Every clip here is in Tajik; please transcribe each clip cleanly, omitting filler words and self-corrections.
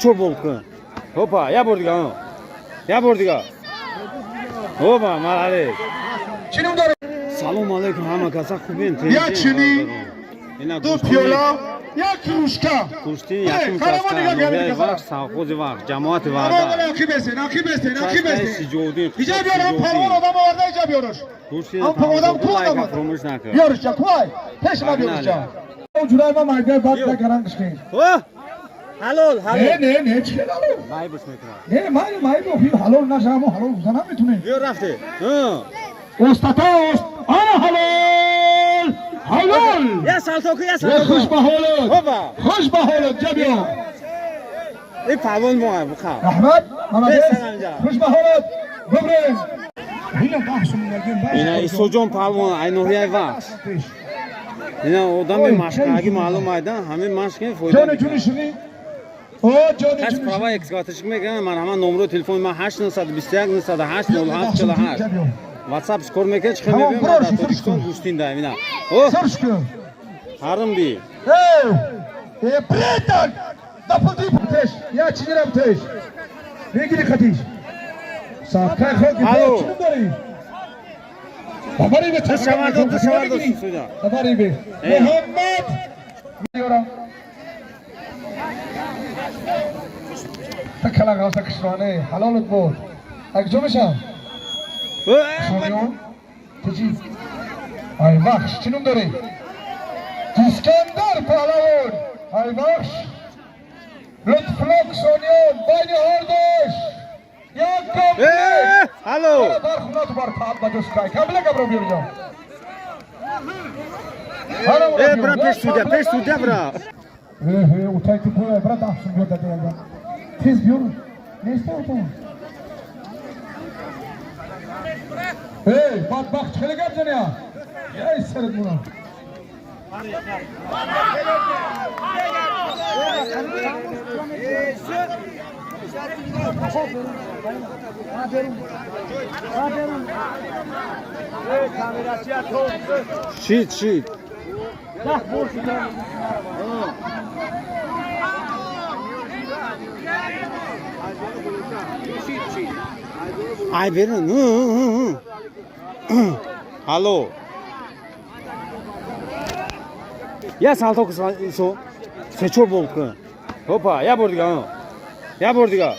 Чор бол кун. Хопа, я бор дига. Я бор дига. Хопа, молодец. Чӣ ном дорӣ? Салом алейкум, ҳама каса хубен? Як чини, ду пиёла, як кружка. Куштин якум каста, ноҳияи Вахш, совхози Вахш, ҷамоати Ваҳдат. Ақиб ақиб ақиб. Сиҷоддин. Иҷа биёрам, палвон одам оварда, иҷа биёраш. Куштин одам ку лайка одам? фуромӯш накун. Биёраш ҷа, кувай. Пеш ма биёраш ҷа. Ҷурай ма майда бад накаран кишкин. Ҳалол, Не, ҳалол. не, не, чӣ ҳалол? Лайбш мекунам. Не, май май ҳалол наша, мо ҳалол гуфта наметунем. Биё, рафте. Остата ост, ана ҳалол! Ҳалол! Я салто ку, я Е, салто. Хуш ба ҳолат! Хопа. Хуш ба ҳолат, ҷа биё. Ин палвон мо буха. Раҳмат, молодец. Бесалам ҷа. Хуш ба ҳолат. Бубрем. Ина Исоҷон палвон ай ноҳияи Вахш. Ина одами машқаги маълум айдан, ҳамин машқи фоида. Ҷони ҷуни шуни. О, ҷони Кас ҷуни. права экскаваторщик мегӯяд, марҳамат, номеро телефони ман 8 921 908 07 48. WhatsApp кор мекунад, чӣ хел Тамом, мебиём бирор дар шу, Тоҷикистон сир гӯштин даем ина. О, Сарш кун. ҳарм би. Эй! Э, бретан! Дафлди теш. Я чинирам теш. Мегири хатиш. Сакай хоки Алло. чӣ дорӣ? Бабари бе. Ту шавардо, ту шавардо, суда. Бабари бе. Э. Муҳаммад. Ёрам. Та кала ғавса кишване. Ҳалолат буд. Акҷо мешам? Сониён? Ту чӣ? Ай вахш, чӣ ном дорӣ? Искандар паҳлавон. Ай вахш. Лутфлок Сониён байни ҳардуш. Як комплект. Ҳало. Бар хунату бар тааб ба ҷош кай. Комплект абро биёр ҷо. Э, бра, пеш судя, пеш судя, бра. Э, э, утай ту куя, бра, даҳ сум биёр дадаяга. Тез биёр. Неста ута. Эй, бадбахт, хеле гап заня. Эй, сарат муна. Шит, шит. Ай берун. Алло. Я салто ку, Исо. Се чор бол кун. Хопа, я бор дига. Я бор дига.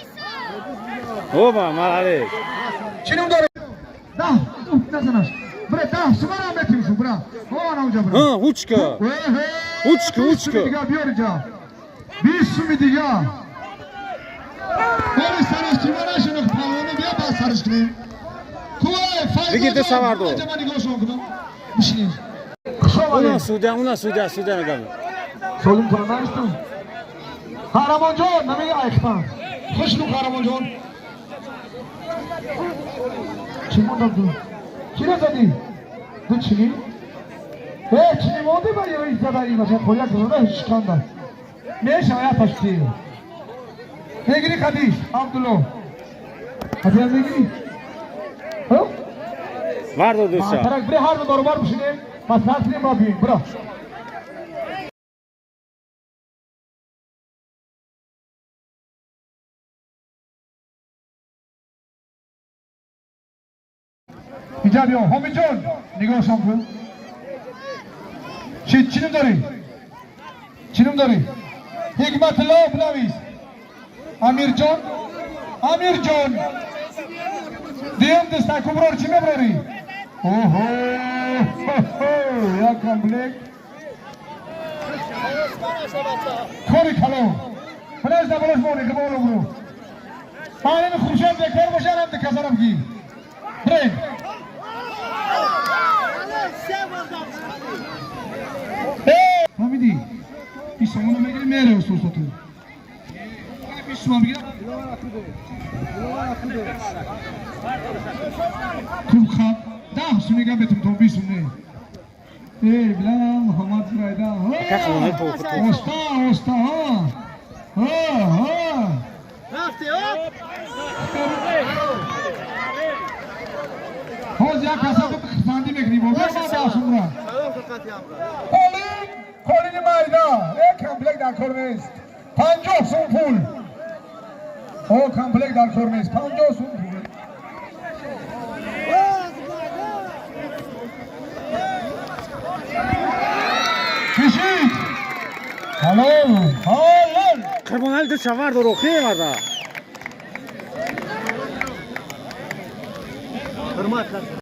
Хопа, молодец. Чӣ ном дорӣ? Даҳ, назанаш. Бра, 10 сумара метимшу, бра. О, ана уҷа, бра. Ҳа, ҳучка. Ҳучка, ҳучка. Дига биёр иҷа. 20 суми дига. Бори сараш чима нашунах палвону бия ба сараш кунем. Кувай, файзо. Бигир, де савардо. Иҷа ман нигоҳшон кунам. Бишинед. Хуш Уна омадед. судя, уна судя, судя нагам. Солим тура наисту. Қаҳрамонҷон, намеги айхтан. Хушну қаҳрамонҷон. Чӣ мондам ту? Киро задӣ? Ду чини? Э, чини монди ба ё задаи баша қояк зада ҳеч шиканда. Мешава я пашти. Мегири хадиш, Абдулло. Хадия мегири? Ҳа? Вардо душа. Тарак бре ҳар ду баробар бишинем. Маслиҳат кунем ба биёем. Бира. Инҷа биё, Ҳомидҷон, нигоҳшон кун. Чӣ чӣ ном дорӣ? Чӣ ном дорӣ? Ҳикматулло бинавис. Амирҷон, Амирҷон. Дуюм дастаку бирор чӣ мебарорӣ? Оҳо, як комплект. Кори калон. Бинавис дар болош мони, қиболу буру. Маълими хуршед бекор бошад, ҳам касарам ки. Бирем. Фаҳмидӣ? 20 сомоно мегирӣ, мере устосату. 20 сомон бигирам. Ту хаб 10 сум мегам бетум то 20 сум не. Эй, била Муҳаммад Зурайда. Ака хонай по Оста, оста, ҳа. Ҳа, ҳа. Рафти, оп! Ҳозир як касату хурсандӣ мекунӣ, бо бия ман 10 сумра. Қолин, қолини майда. Як комплект дар кор нест. 50 сум пул. О, комплект дар кор нест, 50 сум пул. Кишид. Ҳалол, ҳалол. Қурбонали, ту шавар дор, охи варда.